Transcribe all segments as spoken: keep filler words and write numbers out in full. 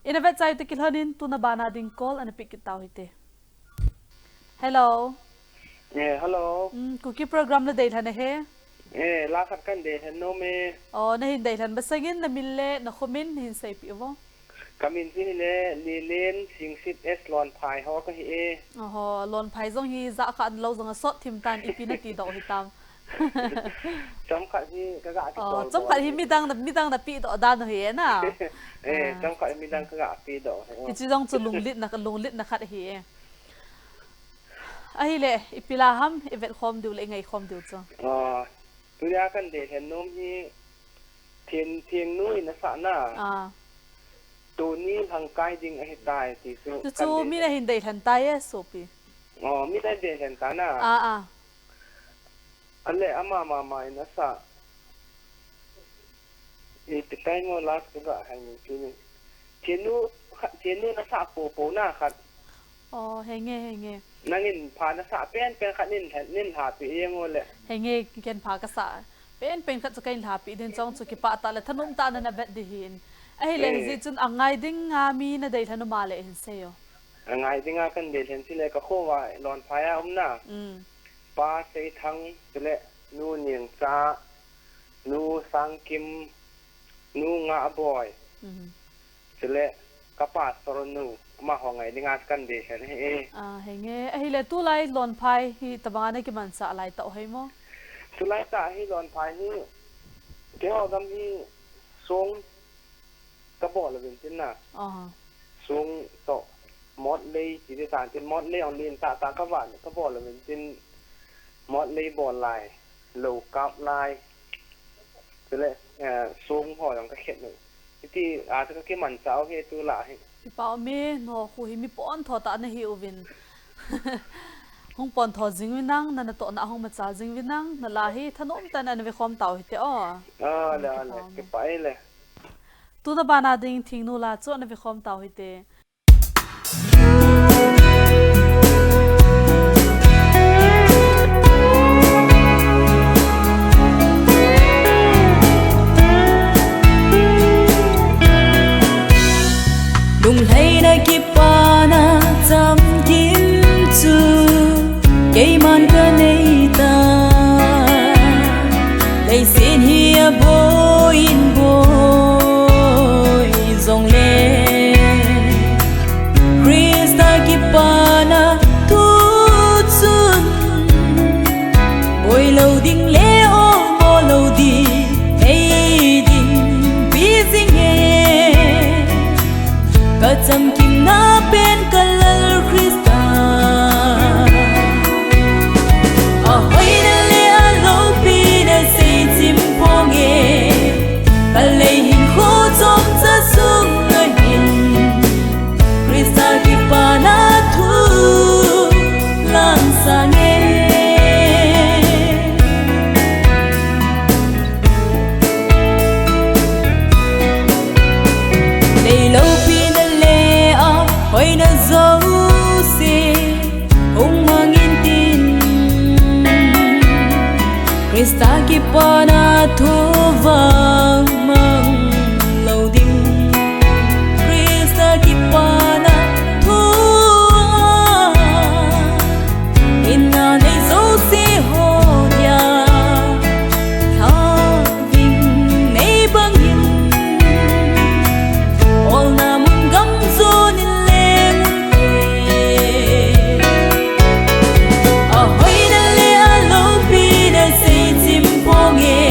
Ina vetchai te kilhonin tuna bana ding call ana pick kit tau hite. Hello. Eh, hello. Mm, Kuki program na deilhen ahi. Eh, la khat kan deilhen nom e. Oh, nahin deilhen masangin namin le nakhomin nahin seipeh uvo. Kamin chu hile Lelen Singsit S Lonphai ho kahi e. Oho, Lonphai jong hi jakha lou jong asot thim tan ipi nati doh hitam. Chomkhat hi kaga kitol. Oh, chomkhat hi midang na, midang napeh doh dan u hi e na. Eh, chomkhat hi midang kaga peh doh. Hiche jong chu lunglutna, lunglutna khat ahi e. Ahile, ipi la ham, ivet khom diu le, ingai khom diu chu. Ah, tunia kan deilhen nom hi, Theng, Thengnu in asah na. Ah. Tuni lhangkai ding ahitai ti chu. Chu chu min ahin deilhen tai e, sopi. Oh, min ahin deilhen tai na. Ah, ah. Ale, ama mama in asah. Ipi tai mo last kaga hai ni chu ni. Thengnu, Thengnu nasah popo na khat. Oh, henge, henge. Nangin pha nasah penpen khat nin, nin lhapeh jeng o le. Henge, ken pha kasah penpen khat chu kahin lhapeh ding chong chu kipah tah le thanom tah nana vet ding hin. Ahile, eh, hijeh chun angai dinga mi nadeilhen u ma le hin seiyo. Angai dinga kan deilhen chu le kakho uva Lonphai a um na. Mm. Pa Seithang, chule Nu Nengcha, Nu Sangkim, Nu Ngahboi. Mhm. Chule ka pastor nu, amaho ngai dinga kan deilhen ahi e. Ah, henge. Ahile tulai Lonphai hi tobanga nakimansah lai tah u hei mo? Tulai tah hi Lonphai hi, keiho gam hi song kabol uvin tin na. Aha. Song toh mot lei ti ding tan tin mot lei ong lin tah tah kavah kabol uvin tin mot lei bol lai, lou kap lai. Chule, eh, song ho jong kakhet u. Hiti a chu kakimanchah u hi tulai hi. Kipa ume, nangho khu hi mi pontho tah nahi uvin. Hung pontho jing uvin nang, na natohna hung machal jing uvin nang, nala hi thanom tah in ana vekhom tau hite o. Ah, le, le, kipa ume. Kipa e le. Tuna bana ding Thengnu la chu ana vekhom tau hite. Lunglhaina kipana chamkim chu keiman kanei tai. Leiset hi aboi in boi jongle Christa kipana thu chun boi lou ding le o mo lou ding hei ding pi jing e. Ka chamkimna pen ka Lal Christa. Ahoina le aloupina seichim ponge. Ka lei hinkho chomcha sunga hin Christa kipana thu lang sange. Lei loupina le ahoina jouse hung mang intin, Christa kipana thu vang mang lou ding. Christa kipana thu in a nei jouse ho dia tha ving nei bangin olna mun gam jon in leng un e. Ahoina le aloupina seichim ponge.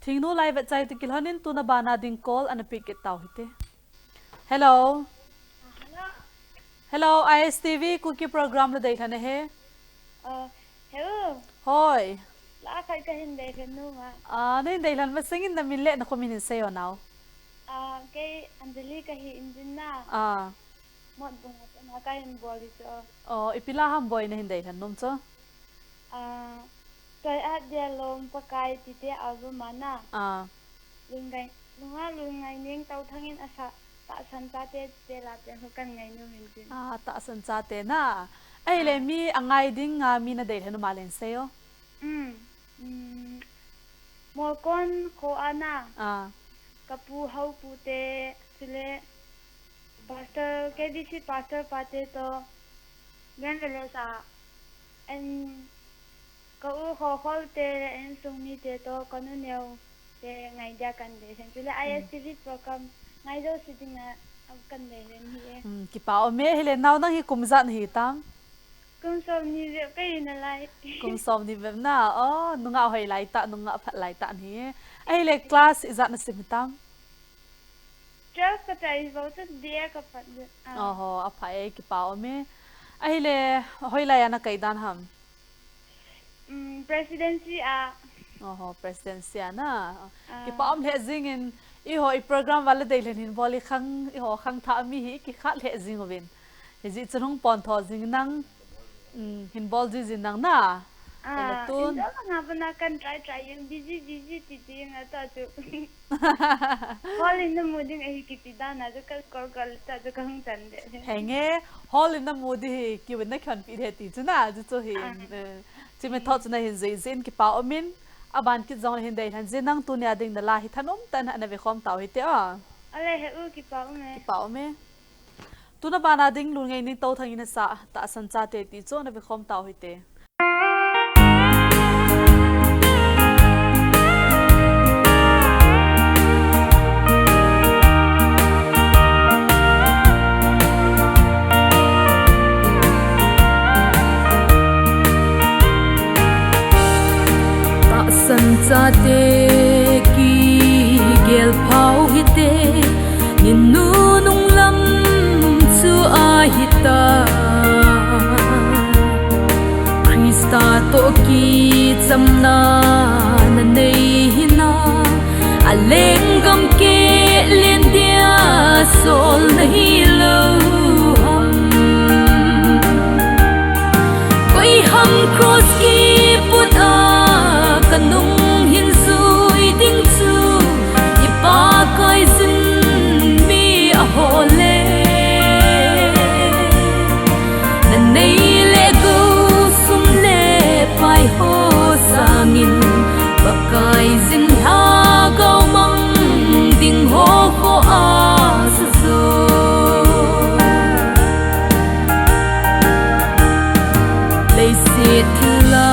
Thingnu lai vetchai toh kilhonin tuna bana ding call ana pick kit tau hite. Hello. Hello. Hello, I S T V Kuki program la deilhen ahi. Ah, hello. Hoi. La khat kahin deilhen nom a. Ah, nahin deilhen masangin namin le nakhom in seiyo nao. Ah, kei Anjali kahi injin na. Ah. Motbung a kahin bol hi chu. Oh, ipi la ham boi nahin deilhen nom chu? Ah, Toiat dia lom Pakai titi album a na. Ah. Lungngai, lunga lungngai ning tau thangin asa tahsan chate te la te ho kan ngai nom in tin. Ah, tahsan chate na. Ahile mi angai ding a mi na deilhen nom a len seiyo. Mm. Mm. Molkon kho a na. Ah. Kapu haupu te chule Pastor, K B C Pastor pa te toh, Glen Village a, and ka u Khokhol te le insung mite toh, ka nuneo te ngai dia kan deilhen. Chule I S T V program ngai jouse dinga kan deilhen ahi e. Hmm, kipa um e, hile nao nang hi kum ijat nahi tam? Kum som ni bep kahi nalai. Kum som ni bep na, oh, nungah hoilai tah, nungah phatlai tah nahi e. Ahile class ijat nasim hitam? Twelve kachai bou chu D A kapat jeh. Ah. Oho, apha e, kipa um e. Ahile, hoilai a nakai dan ham? Mm, Presidency a. Oho, Presidency a na. Ah. Kipa um lheh jingin, eiho i program val a deilhen hin bol i khang, eiho khangthah mi hi i kikhat lheh jing uvin. Hijeh chun hung pontho jing nang, um, hin bol jui jin nang na. Ah, hile tun. Injo langa pana kan try try in busy busy ti ti nga ta chu. Hall in namu ding ahi kiti dan a chu ka call call ta chu ka hung chan de. Henge, hall in namu ding hi kiwin na khonpi de ti chu na, chu chu hi. Ah. Eh, chumi tho chu nahin jui jin kipa um in, aban kit jong le hin deilhen jin nang tunia ding na la hi thanom tah in ana vekhom tau hite o. Ale he u kipa um e. Kipa um e. Tuna bana ding Lungngai ning Touthang in asah Tahsan Chate ti chu ana vekhom tau hite. Tahsan chate kigel phau hite, ni nunung lam chu ahitai. Christa toh kichamna nanei hinam, alenggam keh len dia sol nahilou ham? Koi ham cross kiput a kanung hin jui ding chu, i Pakai jin mi aho le. Nanei le gou sum le pai ho sangin, Pakai jin lhagao mang ding ho kho asa jo. Leiset thil a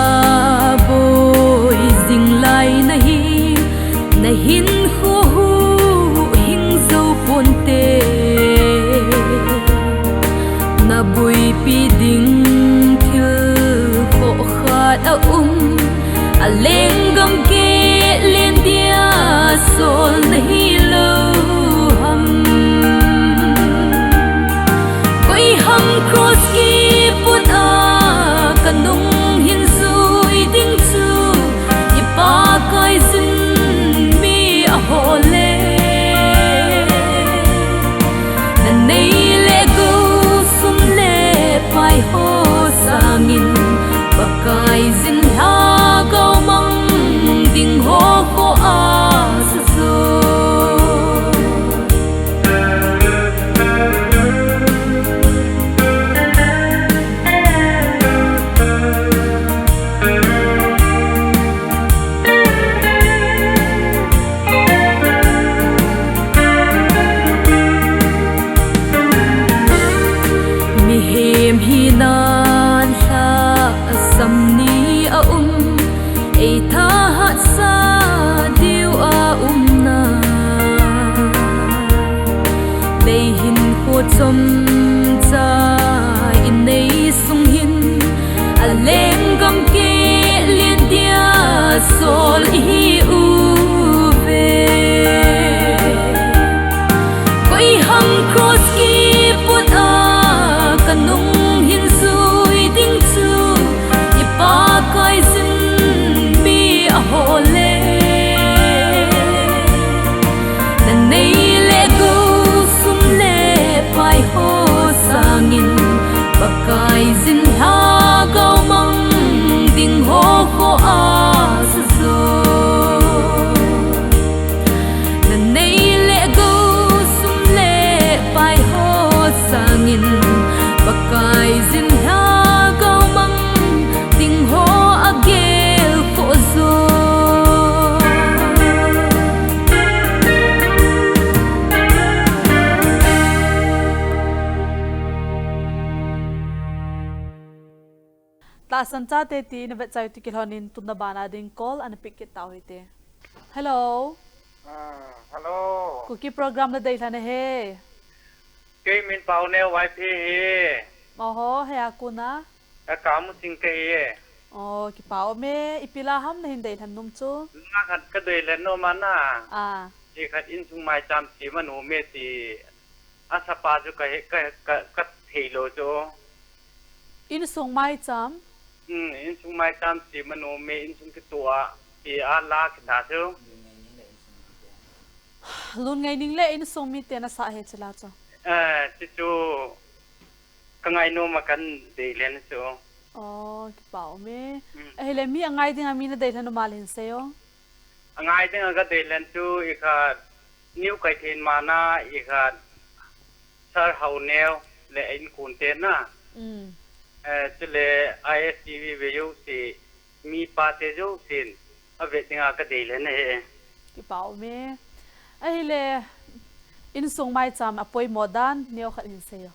boi jing lai nahi, nahinkho huhhing jou ponte. Naboipi ding thil khoh khat aum, alenggam keh len dia sol nahilou ham? Koi ham cross kiput a kanung hin jui ding chu, i Pakai jin mi Asan chate ti na vetchai ti kilhonin tuna bana ding call ana pick kit tau hite. Hello. Hmm, hello. Kuki program na dei lhana he. Kei min Pauneo Vaiphei hi. Oho, he a kuna. Ka kamu sing ka hi. Oh, kipa um e, ipi la ham na hin dei lhan nom chu. La khat ka dei lhan nom ana. Ah. Ti khat insung maicham ti manu me ti. Asapa chu ka he, ka, ka, ka thei lo chu. Insung maicham? Hmm, insung maicham ti manu me insung kitua ti a la kita chu. Lun ngai ning le insung mi te na sa he chila chu. Eh, ti chu ka ngai nom a kan dei lhan chu. Oh, kipa um e. Hmm. Ahile mi a ngai ding a mi na dei lhan nom a lhin sei o. A ngai ding a ka dei lhan chu i khat New Kaithin mana i khat Sir Hauneo le a inkunte na. Mm. Eh, chule I S T V ve jouse, mi pate jousen, a ve ding a ka dei lhan he. Kipa um e. Ahile, insung maicham a poimo dan, neo khat hin sei o.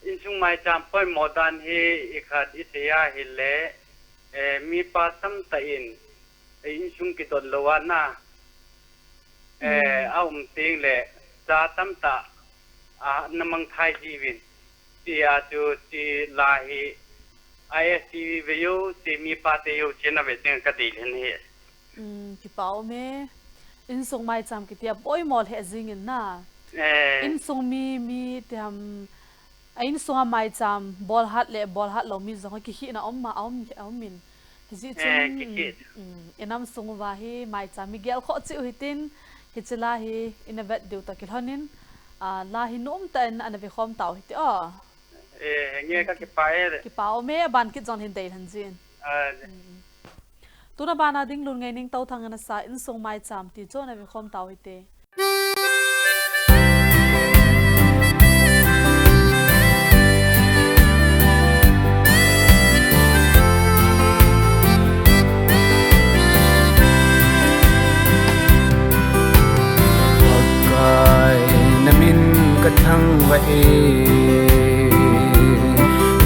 Insung maicham poimo dan hi i khat i sei a hile, eh, mi pa tamtah in, eh, insung kidon lo ana, eh, mm, a um teng le, cha tamtah, a, na mang thai jiuvin. Ti a chu, ti la hi, I S T V ve jouse, mi pate jousen a ve ding ka dei lhan he. Um, kipa um e. Insung maicham kiti a poimo lheh jing in na. Eh. Insung mi, mi ti ham, a insung a maicham, bolhat le bolhat lo mi jong a kihina um ma, a um, a um in. Hijeh chun, eh, kihi. Um, i nam sung uva hi maicham mi gel khoh cheh u hitin, hiche la hi ina vet diu toh kilhonin, ah, la hi nom tah in ana ve khom tau hite o. Eh, nge ka kipa e. Kipa um e, aban kit jong hin dei lhan jin. Ah. Um. Tuna bana ding Lungngaining Touthang ana sa insung maicham ti chu ana ve khom tau hite. Pakai na min ka thangvah e.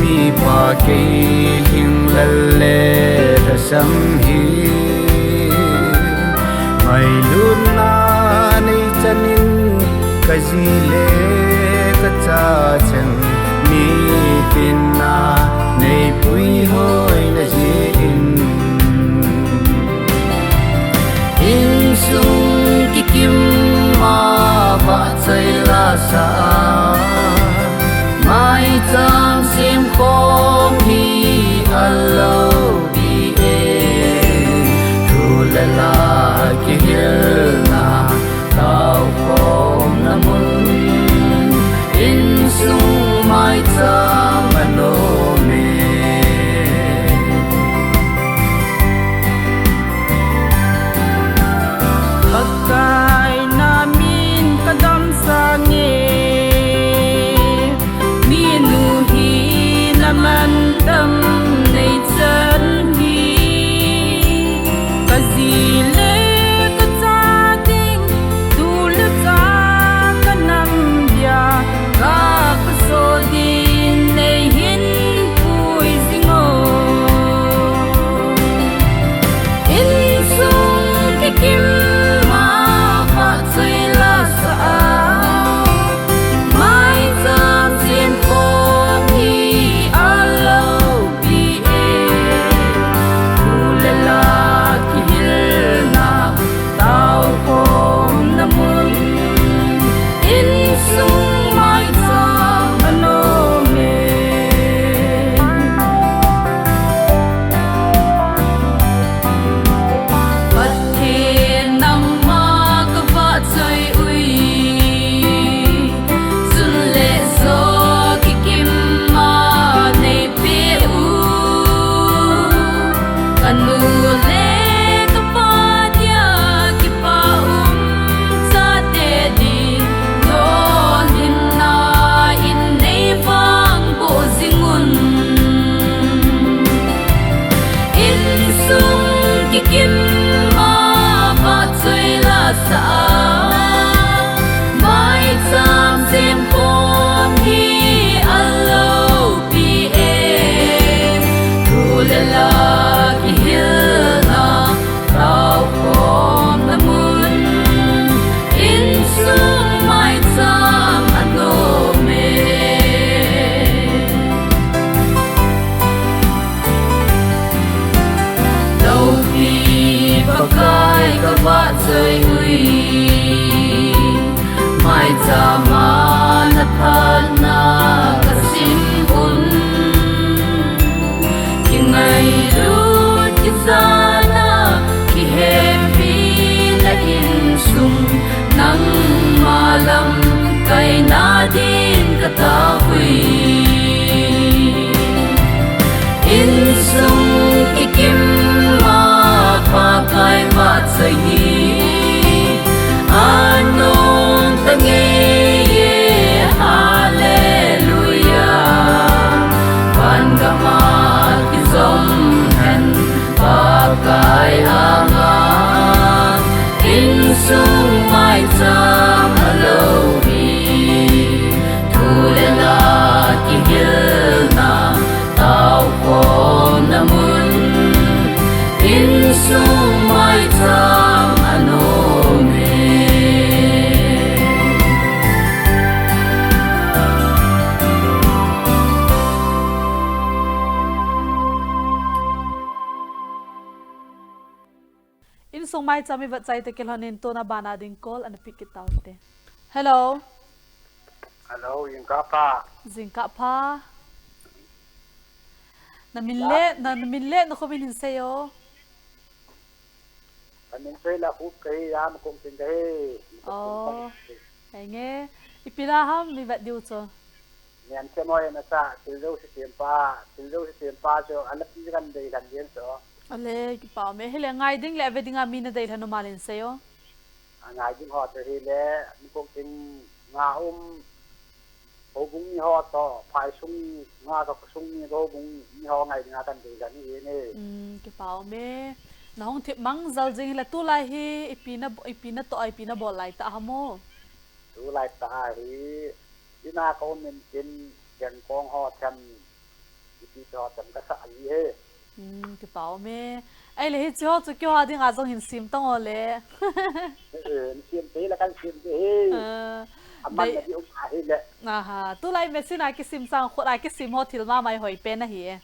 Mipa kei hing lal le lhasam hi. Ngailutna nei chan in ka ji le ka cha chan. Mitin na nei puihoi na jeh in. Insung kikim a vahchoi la sa a, maicham sem khom hi alou di e. Thu le la kihilna, tao khomna mun, insung maicham anom e. Vahchoi ui, maicham a na phatna ka sim un. Kingailut kijana, kihempi na insung, nangma lamkaina din ka taovui. Insung kikim a Pakai vahchoi hi, anung tangeiye, Hallelujah. Van gam a kijom hen Pakai anga, insung maicham a lou hi, thu le la kihilna, taokhomna mun, insung maicham a nom e. Insung maicham i vahchoi te kilhon in tuna bana ding call ana pick kit tau te. Hello. Hello, jingkah pha. Jingkah pha. Na min le, na, na min le na khomin hin seiyo. Ka min Seilakhup kahi, Mukongting kahi. Oh. Henge, ipi la ham mi vet diu chu. Niam Semoi na sa, thil jouse sempa, thil jouse sempa chu, ana pi kan deilhen jen chu. Ale, kipa um e, hile ngai ding le ve ding a mi na deilhen um a lin seiyo. A ngai ding ho chu hile, Mukongting nga um, houbung mi ho toh, phaisung nga toh, sung mi toh, houbung mi ho ngai ding a kan deilhen hi ne. Hmm, kipa um e. Na hung thip mang jal jing hile tulai hi, ipi na, ipi na toh, ipi na bol lai ta ham o. Tulai ta hi, ina ka um in tin, kengkong ho them, ipi toh them ka sa ji he. Hmm, kipa um e. Ahile hiche ho chu keiho a ding a jong hin sem tang o le. Eh, hin sem te la kan sem te he. Ah, aman dei na di um a hile. Aha, tulai machine a kisim sang khut a kisim ho thil mama i hoi pen ahi e.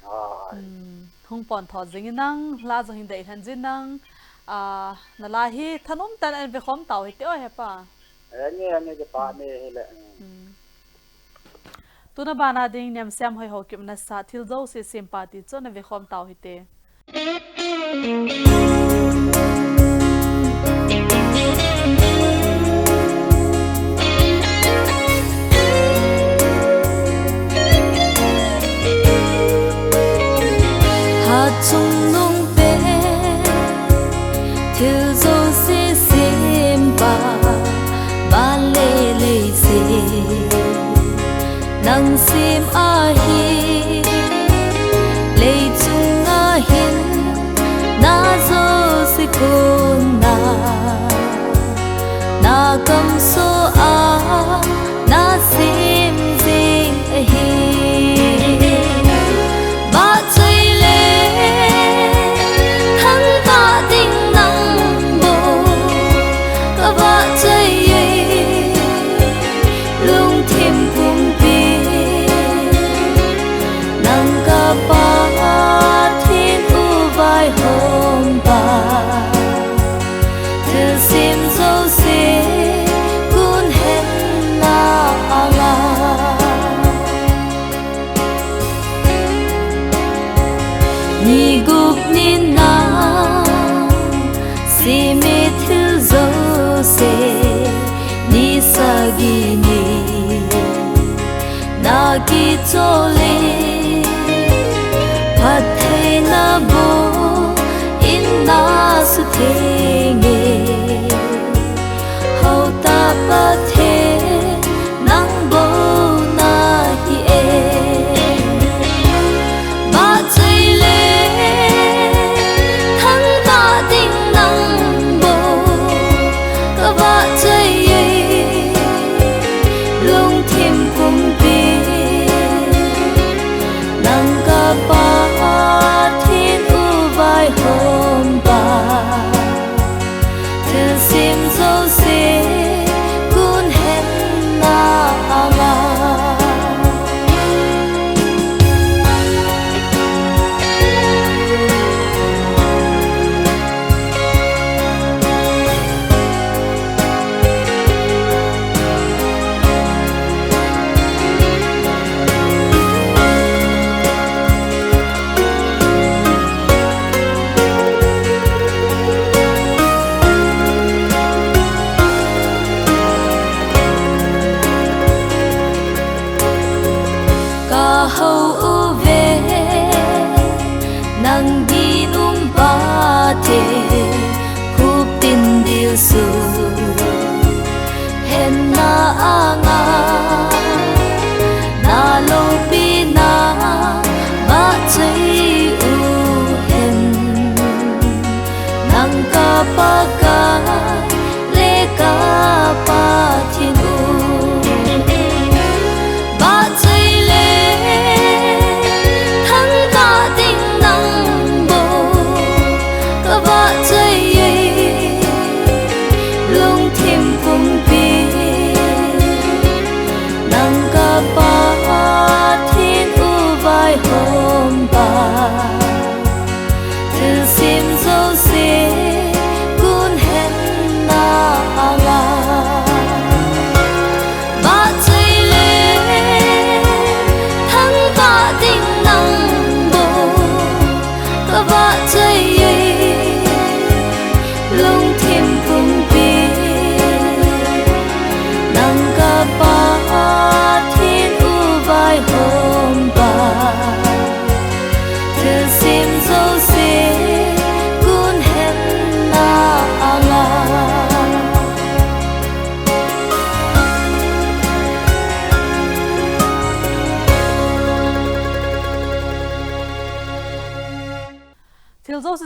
Ah. Hmm, hung pon tho jing in nang, la jong hin deilhen jin nang. Ah, na la hi thanom tah in ve khom tau hite o hepa. Eh, nge, nge, kipa um e hile. Hmm. Tuna bana ding Niamsem Hoiho Kipnasa thil jouse sempa ti chu na ve khom tau hite. Hatchungnung pen thil jouse sempa, van le leiset nang sem ahi. Leichunga hin na jouse kona, na kamso a na sem jing ahi. Vahchoi le thangvah ding nang bou ka vahchoi e. Lungthim pumpi nang ka Pathen u vaihompa, thilsem jouse gon hen na anga. Ni gup ni na sem e thil jouse, ni sagi ni na kichol e, phattheina bou in na sutheng e. Hou tah Pathen nang bou na hi e. Vahchoi le thangvah ding nang bou ka vahchoi e. Lungthim pumpi nang ka Pathen u vaihompa,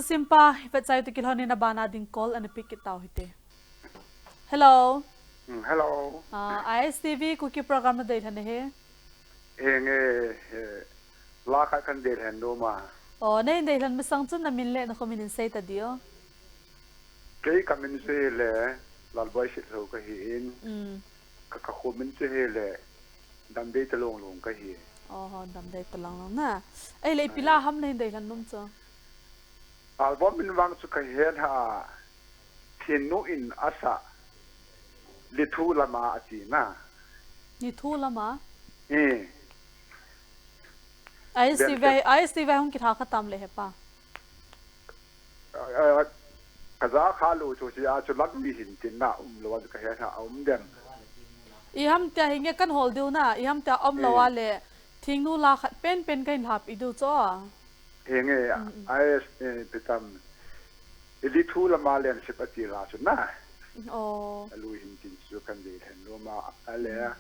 Simpa, i vetsai tu kilhon in abana ding call ana pick kit tau hite. Hello. Hmm, hello. Ah, I S T V Kuki program na deilhen e he. Henge, eh, la khat kan deilhen nom a. Oh, nei deilhen masang chun na min le na khomin hin sei ta di o. Kei ka min chu hile Lalboi Sitlhou ka hi in. Mm. Ka, ka khomin chu hile Damdei Talonglong ka hi. Oh, Damdei Talonglong na. Ahile ipi la ham na hin deilhen nom chu. Album min vang chu ka het a, Thingnu in asah, Lithu Lama ati na. Lithu Lama? Eh. I S T V, I S T V hung kitha kha tam le he pa. Ah, ah, ka ja kha lou chu, chu a chu lam mi hin tin na um lou a chu ka he na um dem. I ham tia hinge kan hol diu na, i ham tia um lou a le, Thingnu la khat pen pen ka hin lhap i diu chu. Hinge, mm, mm. I S, eh, pitam, i Lithu Lama len sip ati la chu na. Oh. A lu hin tin chu kan deilhen nom a, a le, mm,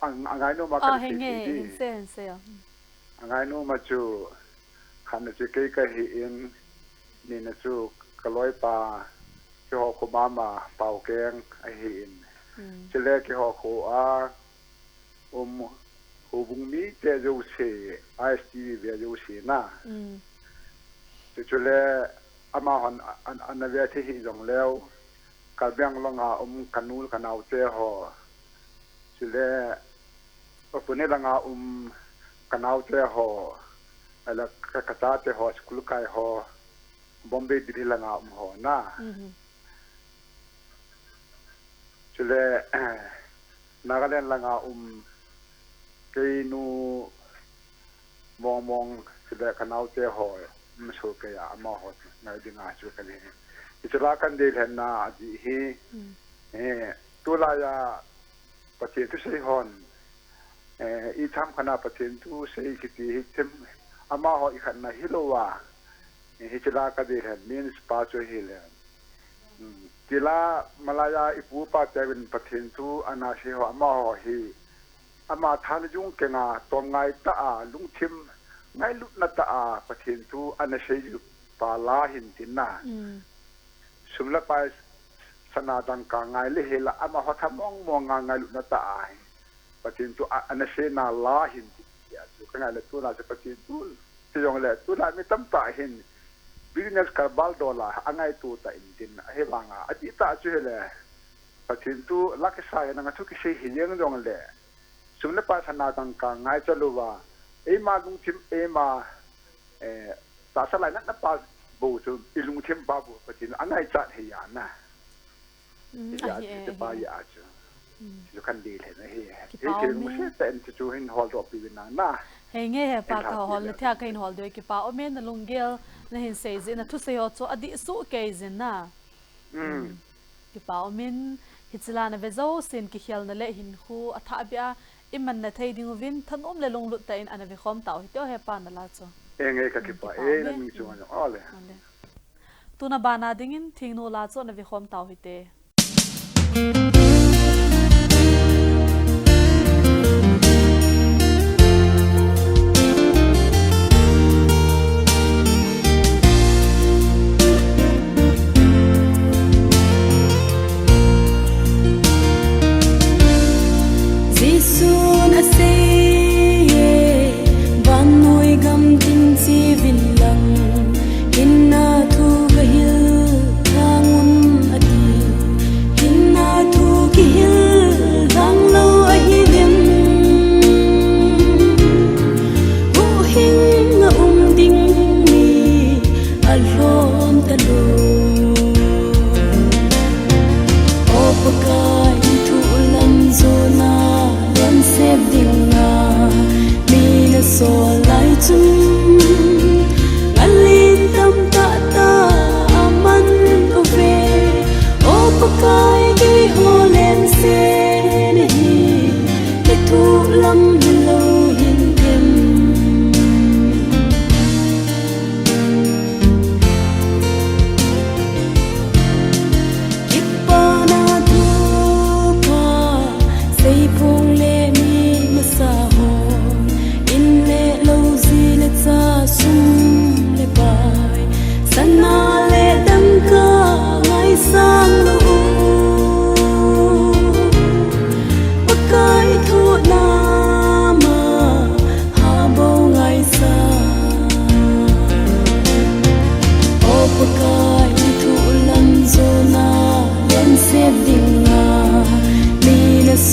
ang, angai nom a kan sei thei di. Hin sei, hin sei a. Angai nom a chu, khatna chu kei ka hi in, nina chu ka loipa, keiho kho mama, Paukeng ahi in. Mm. Chule keiho kho a um, houbung mite jouse, I S T V ve jouse na. Mm. Chu, chule amahon a, a, ana ve thei hih jong leu, Karbi Anglong a um ka nu ka naote ho. Chule, Pune langa um ka naote ho, ala ka, ka chate ho, school kai ho, Bombay, Delhi langa um ho na. Mhm. Chule, Nagaland langa um kei nu Mongmong, chule ka naote ho, um, so kei a, amaho ngai dinga chu ka le. Hiche la kan deilhen na a di hi, mm, eh, tulai a Pathen thusei hon, eh, i tham khat na Pathen thusei kiti hi thim, amaho i khat na hilou a, eh, hiche la ka deilhen min spa chu hile. Hmm. Chule Malaya i pu i pa teuvin Pathen thu ana sei ho amaho hi. Ama thanjung kenga tomngai tah a lungthim ngailutna tah a Pathen thu ana sei pa la hin tin na. Mm. Sum le pai sana dangka ngai le hela amaho tha mong mong a ngailutna tah a hi. Pathen thu a, ana seina la hin tin tia chu ka ngai le tuna chu Pathen thu ti jong le tuna mi tamtah hin business karbal dola a ngaito ta in tin ahivanga adih tah chu hile Pathen thu la kisa hi nanga thu kisei hi jeng jong le sum le pai sana dangka ngai chalouva eima lungthim eima, eh, tahsa lainatna pa bou chu i lungthim pa bou Pathen angaichat hi a na. Mm, ahi e, ahi e. Chu kan deilhen ahi. Kipa um e. Lungset tah in chu hin holdoh pi uvin lang na. Henge he pa, ka hol na thei a ka hin holdoh e, kipa um e, na lunggel na hin sei jeh, na thusei ho chu adih suh kei jin na. Mm. Kipa um in, hiche la na ve jousen kikhelna le hinkho athah beh a i manna thei ding uvin, thanom le lunglut tah in ana ve khom tau hite o he pa na la chu. Henge ka kipa e, na min chu ngai ole. Tuna bana dingin Thingnu la chu ana ve khom tau hite. Jesun asei e, vannoi gam tin cheuvin lang, hinna thu gahil thangun ati, hinna thu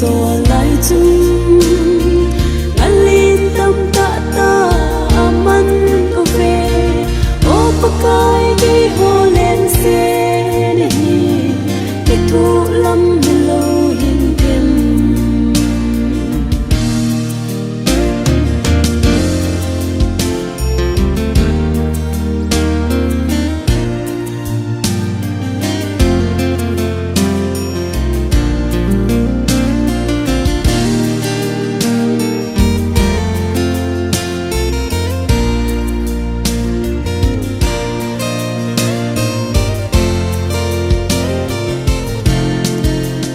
Solai chun ngalin tamtah tah aman uve. O Pakai, keiho lengse nahi, kithoh lam hilou hintem.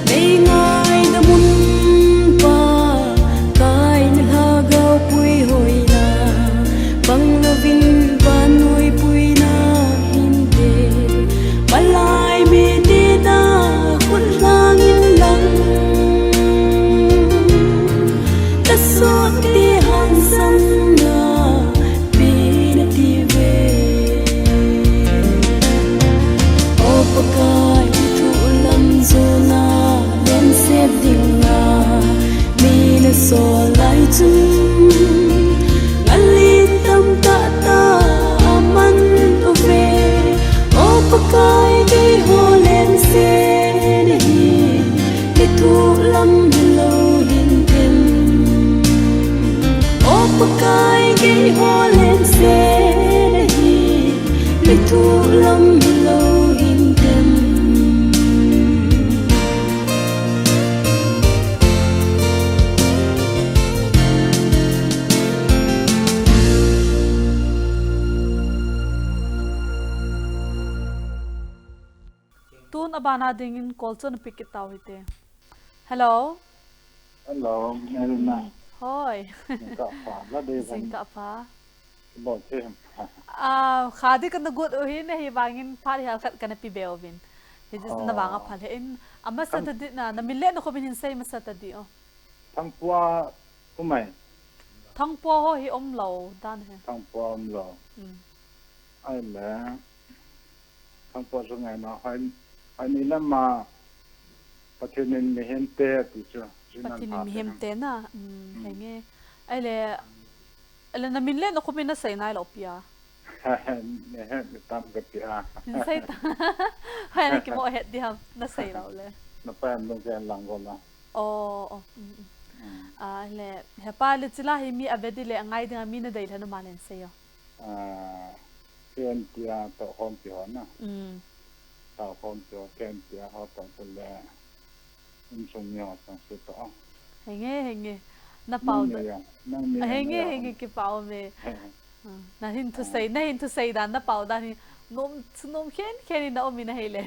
Nei ngaidam un, Pakai na lhagao puihoi na, bang louvin vannoi puina hinte, malai mite na khut lhang in lang, na sotte hangsan na pe nati uve. O Pakai, kithoh lam jona lengse dinga mi na sol lai chun, ngalin tamtah tah aman uve. O Pakai, keiho lengse nahi, kithoh lam hilou hintem. O Pakai, keiho lengse nahi, kithoh lam hilou hintem. Tun abana dingin call chu ana pick kit tau hite. Hello. Hello, Marina. Hoi. Jingkah pha, la dei. Jingkah pha. Bol them. Ah, kha di kana guat u hi, na hi vangin phat hi halkhat kana pe be uvin. Hi di na vang a phal he in. Amasa ta di na, na min le na khomin hin sei masa ta di o. Thangpua umai. Thangpua ho hi umlou dan he. Thangpua umlou. Mm. Ai le. Thangpua chu ngai na hoi, hoi ni lama Pathen in mihem te ti chu. Pathen in mihem te na. Mm, henge. Ai le, ai le na min le na khomin na sei nai lou pia. Nehe, mi tam ka pia. Min sei ta. Hoi na kimo het di ham, na sei lou le. Na pa em dong ke lang go na. Oh, oh. Mm, mm. Mm. Ah, le, hepa le chila hi mi ave di le angai dinga mi na dei le na ma len sei o. Ah, K M T R toh khompi ho na. Mm. Toh khompi ho, K M T R ho toh tule insung mi ho sang su toh. Henge, henge. Na pau da. Nang ni ya, nang ni ya, henge, na ya henge, hong. Kipah ume. Ah, na hin thusei, na hin thusei dan, na pau dan hi nom, nom khen khen in na um in ahi le.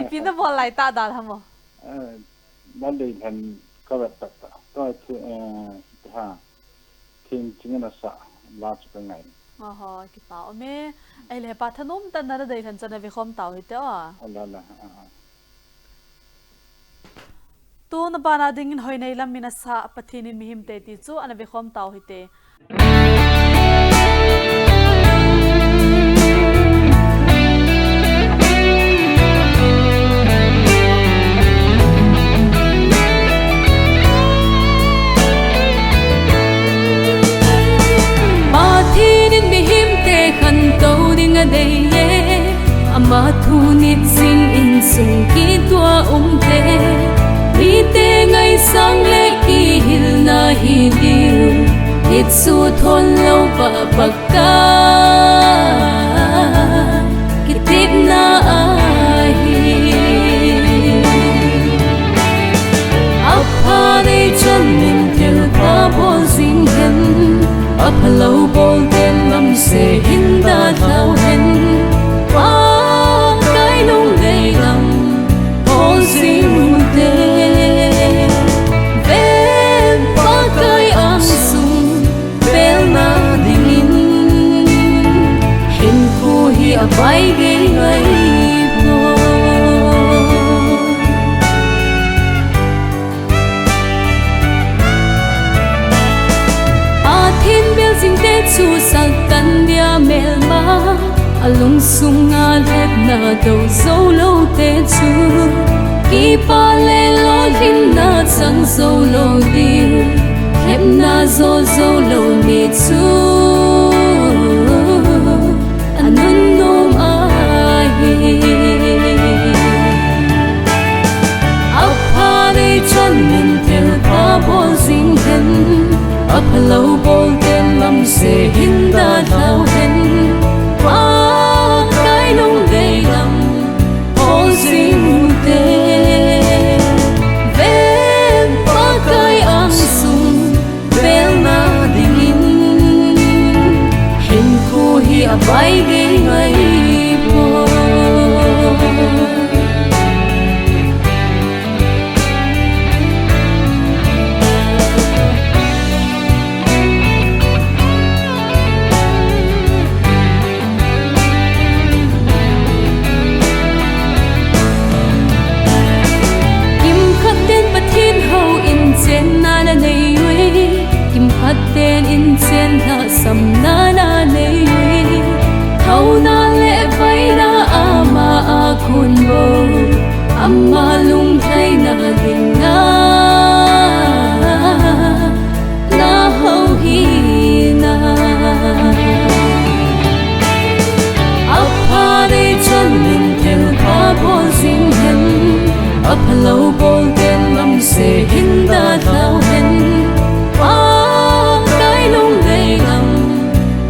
Ipi na bol lai ta dan ham o. Eh, na dei hen ka vet tak tak. Ka thi, eh, ha. Thing ching na sa la chu ka ngai. Oho, kipah ume. Ai le pa thanom tan na dei hen chan na ve khom tau hite o. Ala la, ah, ah. Tun abana dingin hoi nei lam min a sa Pathen in mihem te ti chu ana ve khom tau hite. Pathen in mihem te khantou ding adei e, ama thu nit sing insung kituah um te, mite ngaisang le kihilna hi diu, nit su thon lou pa pakka kitepna ahi. Apha nei chan min thil pha bol jing hen, aphalou bol ten lam se hin dalhau hen, Pakai lungdei lam bol jing u te. Ven Pakai angsung pelna dingin, hinkho hi avai gei ngai poi. Athin bel jing te chu Satan bia melma, alungsunga lhepna dou jou lou te chu, kipah le lolhinna Chang zo lo ding, khepna zo zo lo ni chu anun nom ahi. Apha dei chan min thil pha bol jing hen, apha lo bol ten lam se hin dalhau hen. Pakai lungdei lam bol jing ute, ven Pakai angsung pelna dingin, hinkho hi avai gei ngai poi. Kimkhat ten Pathen houin chenna la nei uve, kimkhat ten inchen lhahsamna la nei uve. Thauna le vaina ama a kon bou, ama lunglhaina dinga na hou hi na. Apha dei chan min thil pha bol jing hen, apha lo bol ten lam se hin dalhau hen. Pakai lungdei lam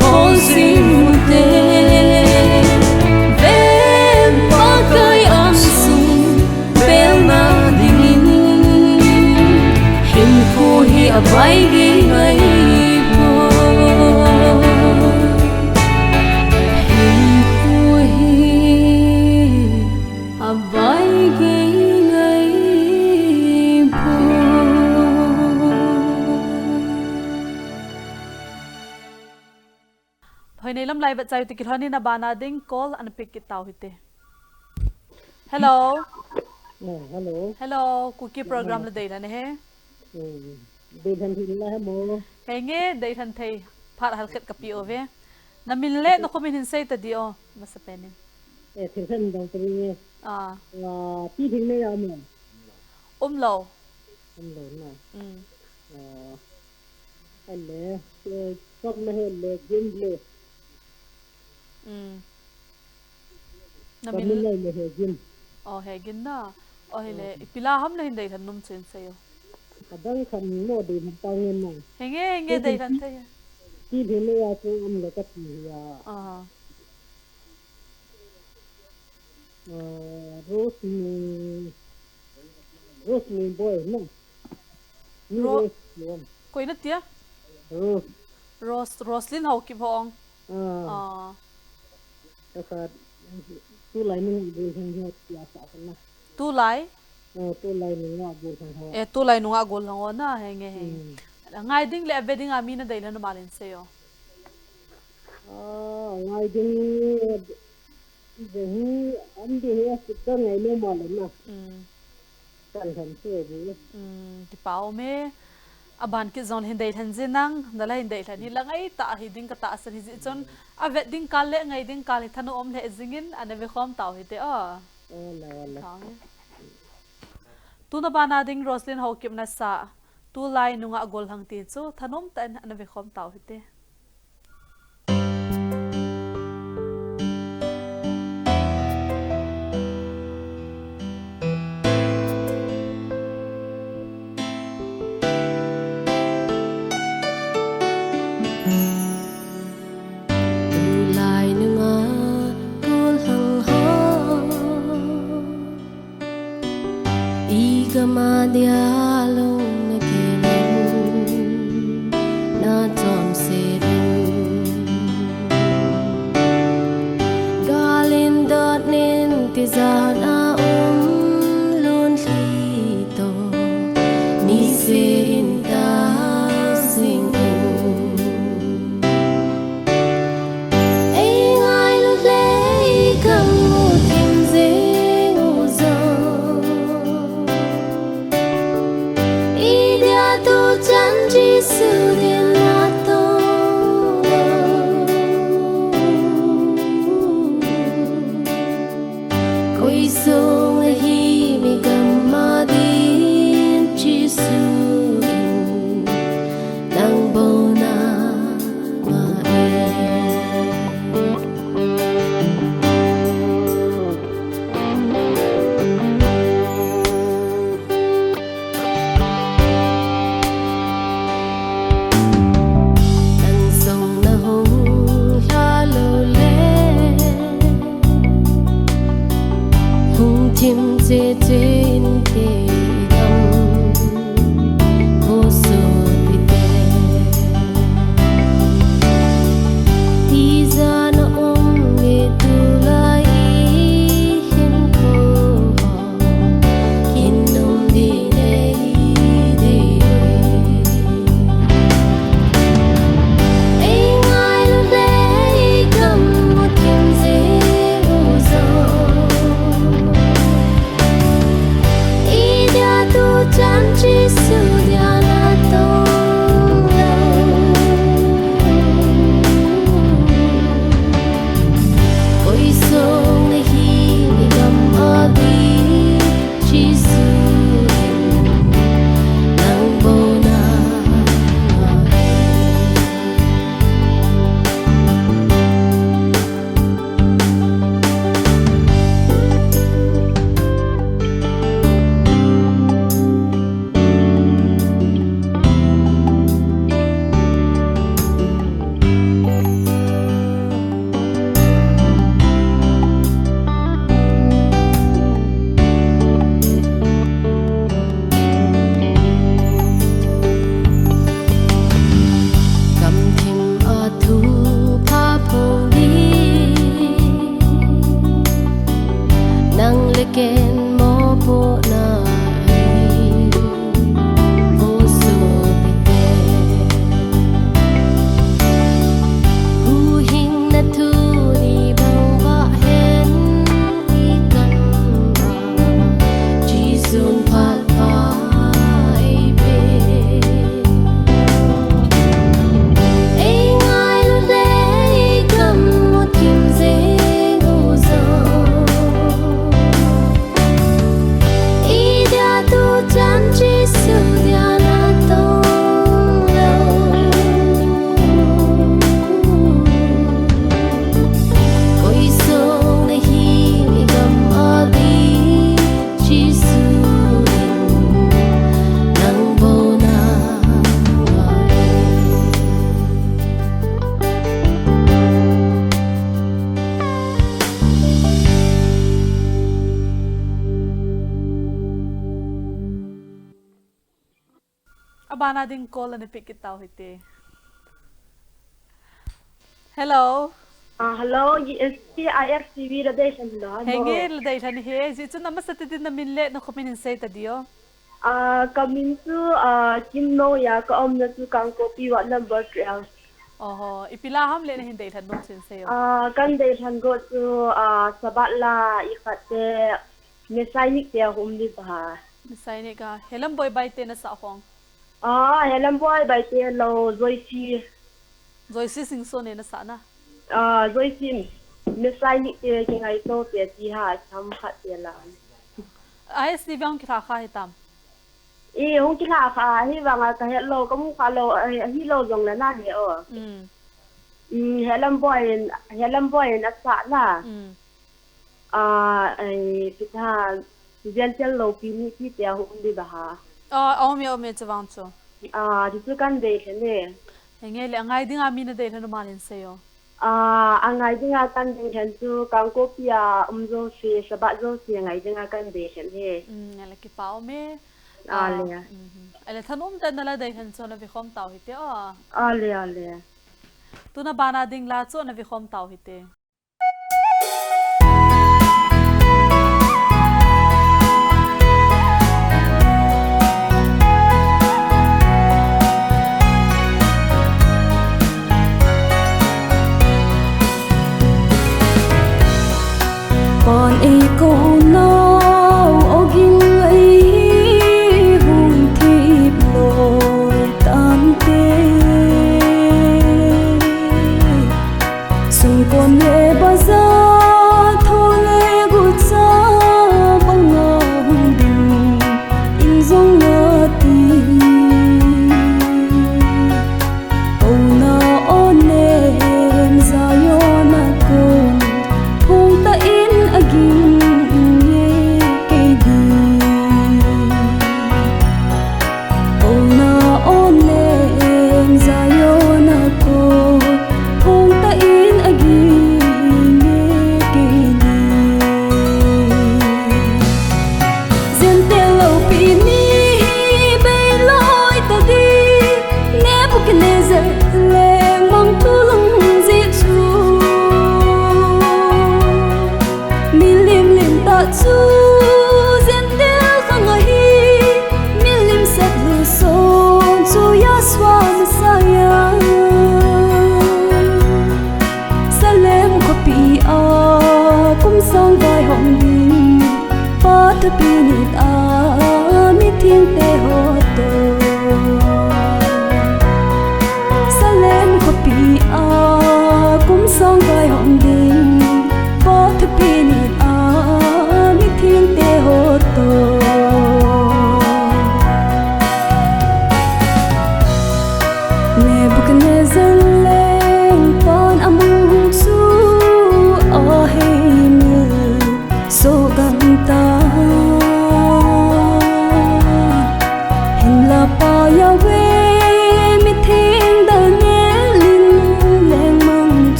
bol jing ute, ven Pakai angsung pelna dingin, hinkho hi avai gei ngai poi. Hinkho hi avai gei ngai poi. Hoinei lamlai vet chai u te kilhon in abana ding call ana pick kit tau hite. Hello. Eh, hello. Hello, Kuki program la deilhen e he. Hmm. Deilhen thei la he mo. Henge, deilhen thei. Phat halkhat kape uve. Na min le na khomin hin sei ta di o. Masapen in. Eh, thil khat dong ta ding e. Ah. Ah, pi thil nei a mo. Umlou. Umlou na. Mm. Ah. Ale, eh, kap na he le, gin le. Mm. Na min le le he gin. Oh, he gin na. Oh, he le. Mm. Ipi la ham le hin deilhen nom chen sei o. Adang khat mo deilhen ta ngen na. Henge, henge, deilhen thei. Ti thil nei a chu umlou kati a. Ah. Ah, Rose ni, Rose ni boy na. Ni Ro-, Rose ni. Koi na tia? Rose. Rose, Roslyn Haokip hong. Ah. Ah. Asa, tulai nunga gollhang ho tia sa na. Tulai? Eh, tulai nunga gollhang ho. Eh, tulai nunga gollhang ho na, henge, henge. Hmm. Ngai ding le ave ding a mi na deilhen ma len sei o. Ah, ngai ding Ibe hi, an ding hi, asut dan ngai nom a le na. Mm. Kan han chu bu. Mm, kipa um e. Aban kit jong hin deilhen jin nang, na la hin deilhen hi la ngai tah hi ding ka tahsan hi jeh chun, avet ding kal le ngai ding kal hi thanom um le jing in, ana ve khom tau hite o. Ole, ole. Tau hi. Tuna bana ding Roslyn Haokip na sa, tulai nunga gollhang ti chu, thanom tah in ana ve khom tau hite. Tulai nunga gollhang ho. I gam a dia lung na kilin, na chomset in. Gal in dot nin tijat a um lhun lhi to, niseh in tao jing in. Ei ngailut le ei kamu thim jing u jong, Te te in te i gam, o sopite. Tijat na um nge tulai i hinkho ha, kin um ding nei dei. Ei ngailut le ei gammo thim jing u jong, i dia tuchan Jesu dia natong lou. Koi song nahi i gam a ding, Jesu in nang bou na. Gamthim a thupha phong ding, nang le ken mopohna hi, o sopite. Huhhingna thu ni bang vah hen i gam a, Jesun phat pha ei pe. Ei ngailut le ei gammo thim jing u jong, i dia tuchan Jesu dia natong lou. Koi song nahi i gam a ding, Jesu in nang bou na. Abana ding call ana pick kit tau hite. Hello. Ah, hello, E S P I F T V la deilhen lo, hello. Henge, la deilhen hi, ji chu na masa tadin na min le na khomin hin sei ta dio. Ah, ka min chu, ah, Kim Noya, ka umna chu Kangpokpi ward number twelve. Oho, ipi la ham le na hin deilhen nom chu hin sei o. Ah, kan deilhen go chu, ah, Sabbath la i khat te, Messianic te a hum ni ba. Messianic a, Helam Boi Baite na sa hong. Ah, Helam Boi Baite lo, Joyce. Joyce Singson ne na sa na. Ah, Joyce, Messianic te kingaito te ti ha, sam khat te la. I S T V hung kilha kha hitam. I, hung kilha kha, hi vanga ka het lo, ka mu kha lo, eh, hi lo jong le na he o. Mm. Mm, Helam Boi in, Helam Boi in a sa na. Mm. Ah, ai, pitha, Gentile lopi ni ti te a hum di ba ha. Ah, a um e, a um e, chuvang chu. Ah, ti chu kan deilhen e. Henge le, a ngai dinga mi na deilhen u mal hin sei o. Ah, a ngai dinga kan deilhen chu, Kangpokpi a um jouse, Sabbath jouse a ngai dinga kan deilhen e. Mm, a le kipa um e. Ah, le. Mhm. A le thanom tah in na la deilhen chu na ve khom tau hite o. Ah, le, ah, le. Tuna bana ding la chu na ve khom tau hite. Pan ei kou nau ogin ei hung thip loi tante. Sungkon le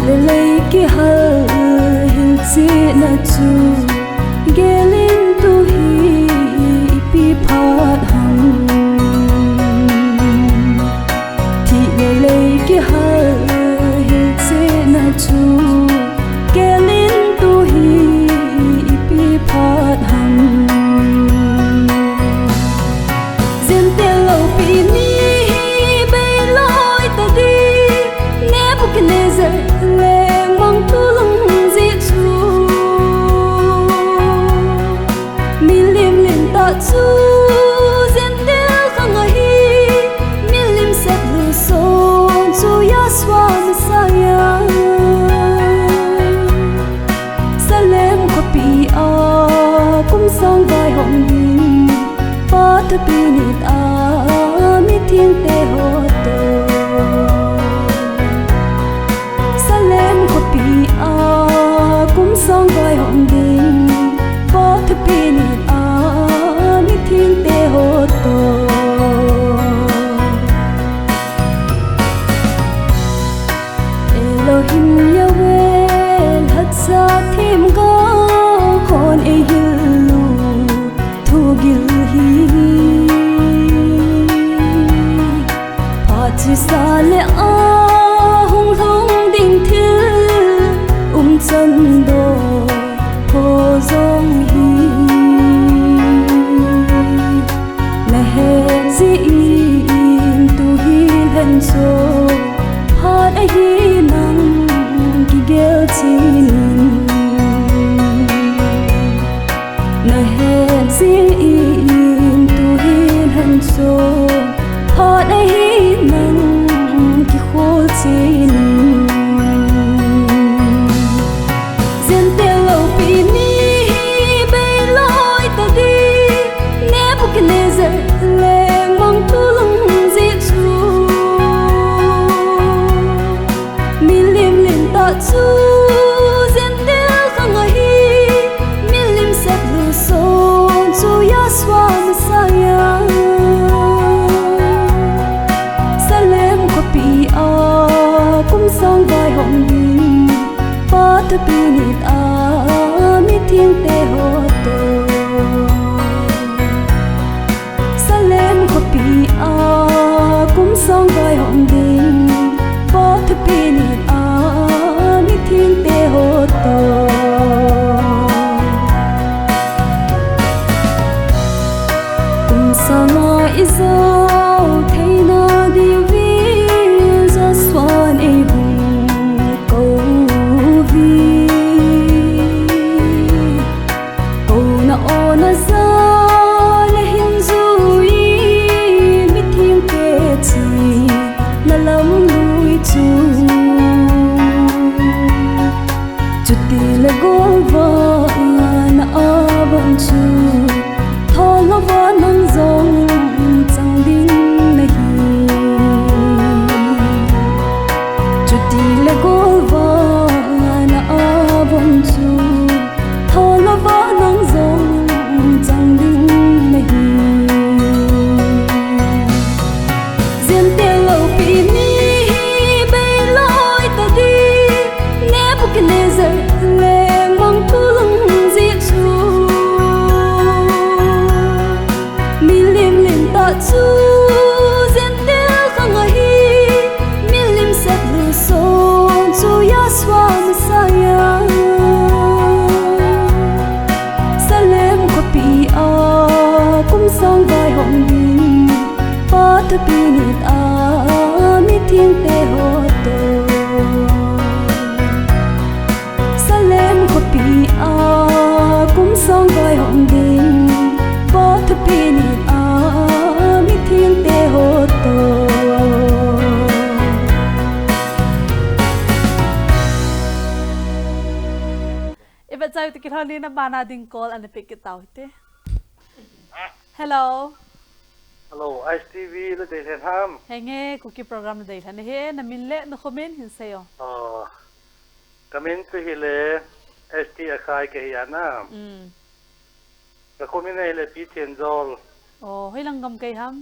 Lei kihal hilchetna chu gelin tu hi ipi phat ham. Thih le lei kihal hilchetna chu gelin tu hi ipi phat ham. Jentail loupi ni hi beiloi tadi, Nebuchadnezzar lengmang tu lung jeh chu. Milim lim tah chu Jentail khang ahi, milim sep luson chu Yahshua Messiah. Salem khopi a kum sang vaihom ding, Pa thupi nit a mithengte ho toh. Salem khopi a kum sang vaihom ding, Pa thupi nit a mithengte ho toh. Elohim Yahweh lhatsa themgao hon eihil u thugil hi. Phat chesa le ahung lhung ding thil umchan doh ho jong hi. Nahet jeh in tu hi lhen chu phat ahi nang kigel chen in. Nahet jeh in tu hi lhen chu phat ahi nang kikhol chen in. Jentail loupi ni hi beiloi tadi, Nebuchadnezzar lengmang tu lung jeh chu. Milim lim tah chu Jentail khang ahi, milim sep luson chu Yahshua Messiah. Salem khopi a kum sang vaihom ding, Pa thupi nit a mithengte ho toh. Salem khopi a kum sang vaihom ding, Pa thupi nit a mithengte ho toh. Kum sanga ijao theina diuvin Joshua'n eihung kou uve. Kouna ona jal ahin jui, mithengte china lamlui chu. Chutile golvana a von chu tholou va nang jong chang ding nahi. Chutile golvana a von chu tholou va nang jong chang ding nahi. Jentail loupi ni hi beiloi tadi, Nebuchadnezzar lengmang tu lung jeh chu. Milim lim tah chu Jentail khang ahi, milim sep luson chu Yahshua Messiah. Salem khopi a kum sang vaihom ding, Pa thupi nit a mithengte ho toh. Salem khopi a kum sang vaihom ding, Pa thupi nit a mithengte ho toh. I vet chai u te kilhon in, abana ding call ana pe kit tau hite. Hello. Hello, S T V na deilhen ham? Henge, Kuki program na deilhen ahi, na min le na khomin hin seiyo. Oh, ka min chu hile S T Akhai kahi ana. Mm. Ka khomin ahile Pi Thenjol. Oh, hoilang gam kahi ham?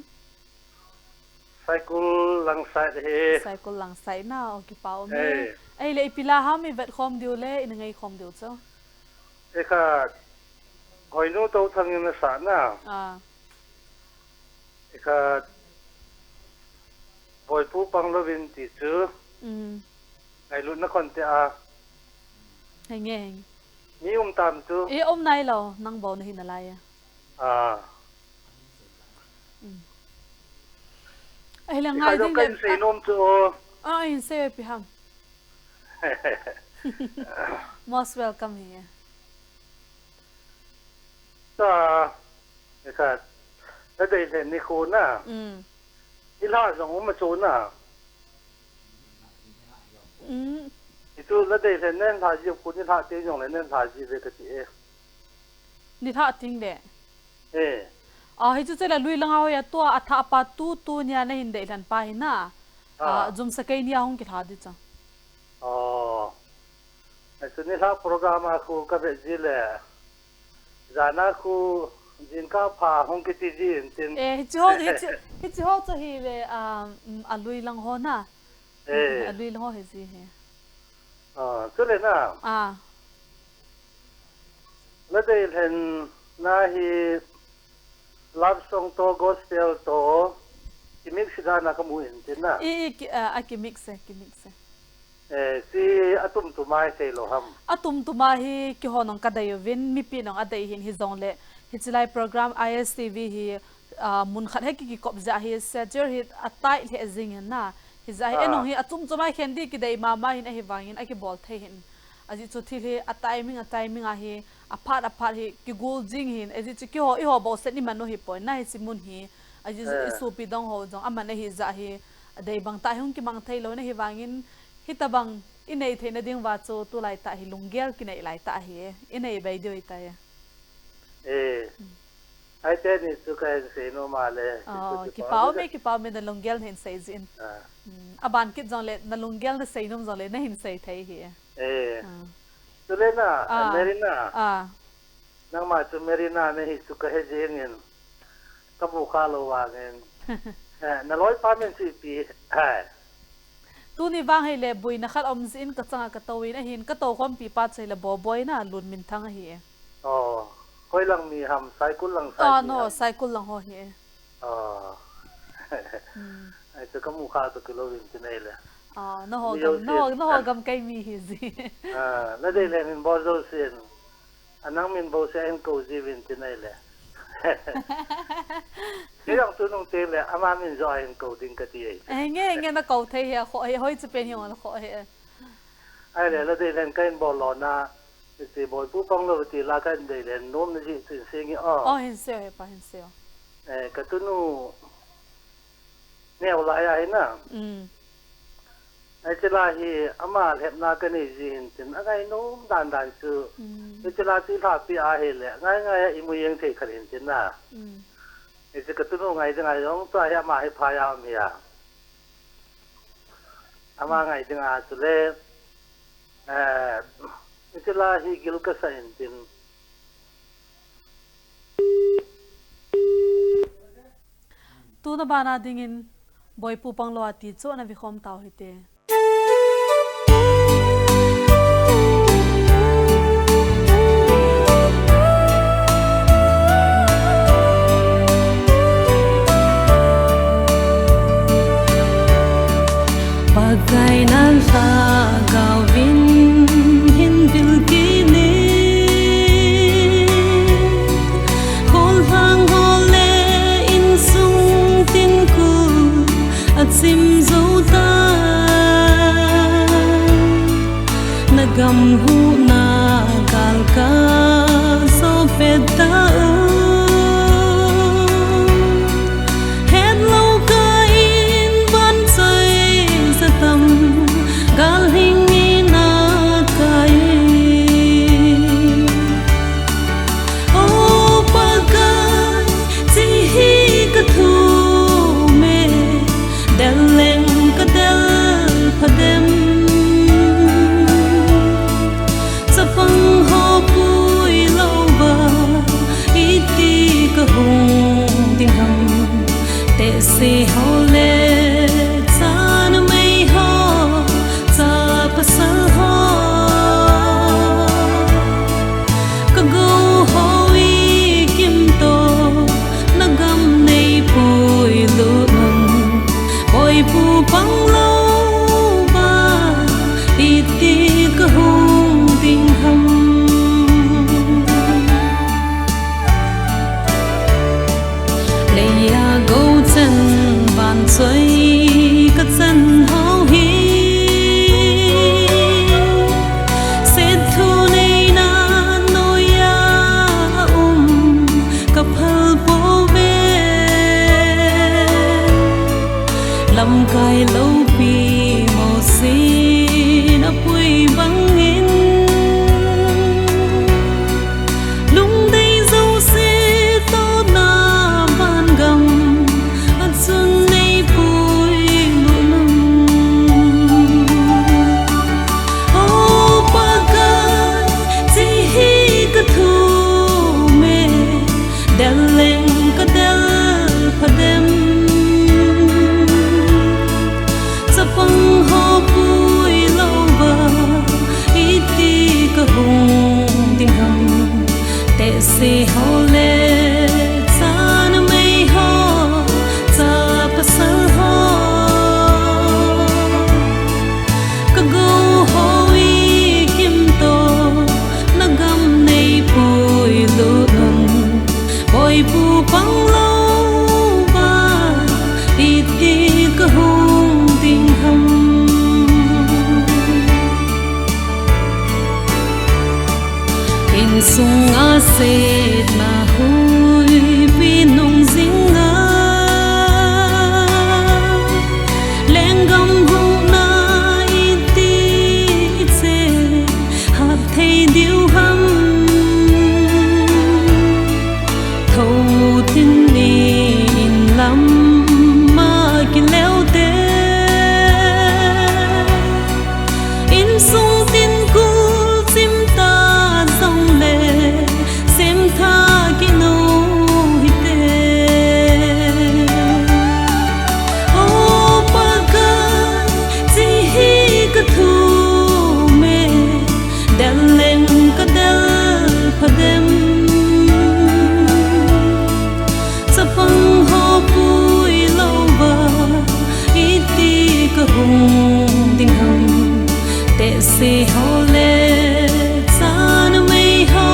Saikul lang side ahi. Saikul lang side na, oh, kipa um e. Hey. Ahile ipi la ham i vet khom diu le i na ngai khom diu chu. Ikhat, Hoinu Touthang in a sahna. Ah. Ikhat, Boipu Panglouvin ti chu. Mm. Ngailutna khon te a. Henge, henge. Mi um tam chu. E, um nailou, nang bou na hi nalai a. Ah. Mm. Ahile ngai ding le, kan sei nom chu. Ah, in sei pi ham. Most welcome hi. Ta, ikhat, Ladei Lhen nikho na. Mm. I lha jong um a chu na. Mm. Hichu Ladei Lhen nen lha ji khu, ni lha te jong le nen lha ji ve kati e. Ni lha ting le. Eh. Ah, hichu chule lui langa hoiya tua a thah pa tu, tunia na hin deilhen pa hi na. Ah. Ah, jumsakei nia hung kilha di cha. Oh. Hichu ni lha program a khu ka ve ji le. Jana khu jingkah pha hung kiti ji in tin. Eh, hichu ho, hichu, hichu ho chu hi le, ah, mm, a lui lang ho na. Eh. A lui lang ho hi ji hi. Ah, chule na. Ah. Ladei Lhen na hi love song to, gospel to, ki mix dan a ka mu in tin na. I, i, ki, ah, a ki mix e, ki mix e. Eh, si a tum tum a hi sei lou ham. A tum tum a hi kihon ong ka dei uvin, mipi nong a dei hin hi jong le. Hichi lai program I S T V hi, ah, mun khat he ki, ki kop ja hi schedule hi a tai le jing hin na. Hi ja hi, ah, enong hi a tum tum a hi khen di ki dei mama hin a hi vang hin a ki bol thei hin. A ji chu thil hi a timing, a timing a hi a phat, a phat hi ki gul jing hin. A ji chu ki ho, i ho bo sen i man u hi poi na hi si mun hi. A ji chu i, eh, supi dong ho jong a man a hi ja hi. A dei bang ta hi hung ki mang thei lou na hi vang in hi ta bang i nei thei na ding va chu tu lai ta hi lunggel ki nei lai ta hi. I nei bai diu i ta hi. Eh. Hmm. Ai te ni chu ka hin sei nom a le. Oh, kipah me, kipah me na lunggel na hin sei jin. Ah. Hmm. A ban kit jong le na lunggel na sei nom jong le na hin sei thei hi. Eh. Ah. Chule na, ah, Merina. Ah. Nangma chu Merina na hi chu ka he jing in. Ka mu kha lou vang in. Eh, na loi pa min chu ipi. Hai. Tuni vang hi le buina khat om jin ka changa ka to in a hin ka to khompi pa chu hi le Boboi na Lunminthang a hi e. Oh, koi lang mi ham, Saikul lang Sai mi ham? Ah, no, Saikul lang ho hi e. Oh. Hmm. Ai, chu ka mu kha to kilou in ti nei le. Ah, na ho gam, na ho, na ho gam kai mi hi ji. Ah, Ladei Lhen in bol jou sin. A nang min bou se a hin kou ji uvin ti nei le. Kei jong tu nung teng le, ama min jo a hin kou ding ka ti e. Eh, nge, nge na kou thei hi a kho hi, hoi chu pen hi ong a kho hi. Ai le, Ladei Lhen ka hin bol lou na, ti Boipu Panglou ti la ka hin dei le, nom na ji tin sing i o. Oh, hin sei o, he pa, hin sei o. Eh, ka tunu, neo lai a hi na. Mm. Hichi la hi ama lhepna ka nei ji hin tin a ngai nom dan dan chu. Mm. Hichi la chu i lhapi a hi le, ngai ngai a i mu jeng thei khat hin tin na. Mm. Hichi ka tunu ngai ding a jong tua hi ama hi pha a um hi a. Ama ngai ding a chu le, eh, hichi la hi gil ka sa hin tin. Tuna bana dingin Boipu Panglou a ti chu ana ve khom tau hite. Pakai nan sa gauvin hin vil kini. Kholhang ho le insung tin ku a chim zo ta. Na gam hu na gal ka so phet ta u. Het lo ka in van choi sa tam gal hing in a kai. O Pakai, chi hi ka thum e, del leng ka del pha dem. Chapang ho pui lou va, i Sunga setna huipi nung jinga, lenggam huhna iti che, hat thei diu ham. Thou tin ni in lam ma kileu te, insung tin kul chim ta jong le, sem tha kinu hite. O Pakai, chi hi ka thum e, del leng ka del phadem. Chapang ho pui louva, iti ka hung ding ham. Tehse ho le, chanumei ho,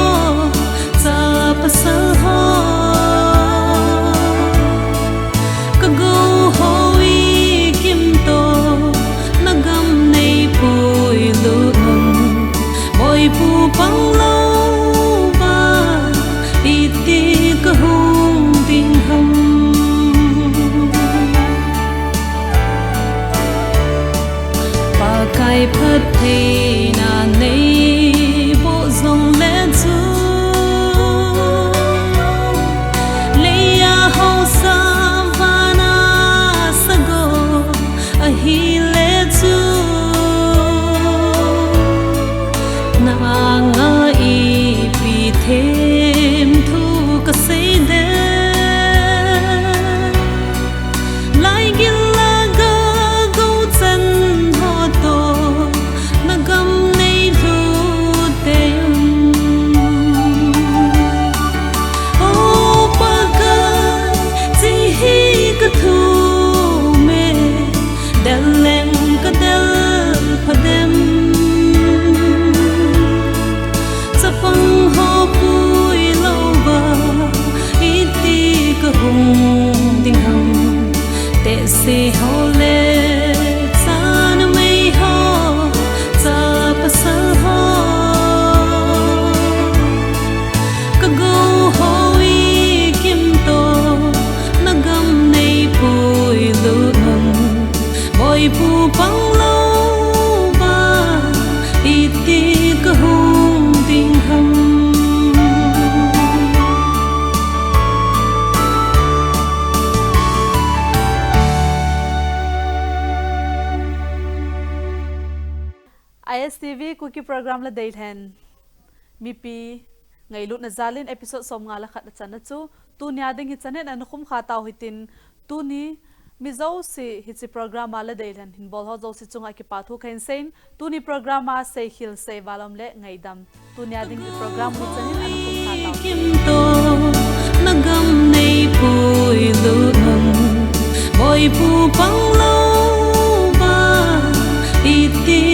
cha pasal ho, ka gou ho i kim to, na gam nei pui lut un. Boipu pang louva, iti ka hung ding ham. Pakai phattheina nei boh jong le chu, leiya haosa vana sagoh ahi le chu, na anga ipi them thu ka sei de. Lai gil la ga gou chan ho to, na gam nei lhut tei un. O Pakai, chi hi ka thum e, del leng ka del phadem. Chapang ho pui louva, iti ka hung ding ham. Tehse ho le, chanumei ho, cha pasal ho, ka gou ho i kim to, na gam nei pui lut un. Boipu pang louva, iti ka hung ding ham. I S T V Kuki program la deilhen. Mipi ngailutna jalin episode somnga le khat achanna chu tunia ding hichan in ana khum kha tau hitin, tuni mi jouse hiche program a la deilhen hin bol ho jouse chunga kipa thu kahin seiyin, tuni program a seikhel seival um le ngaidam. Tunia ding hi program hichan in ana khum kha tau. Kim to, na gam nei pui lut un. Boipu pang louva, iti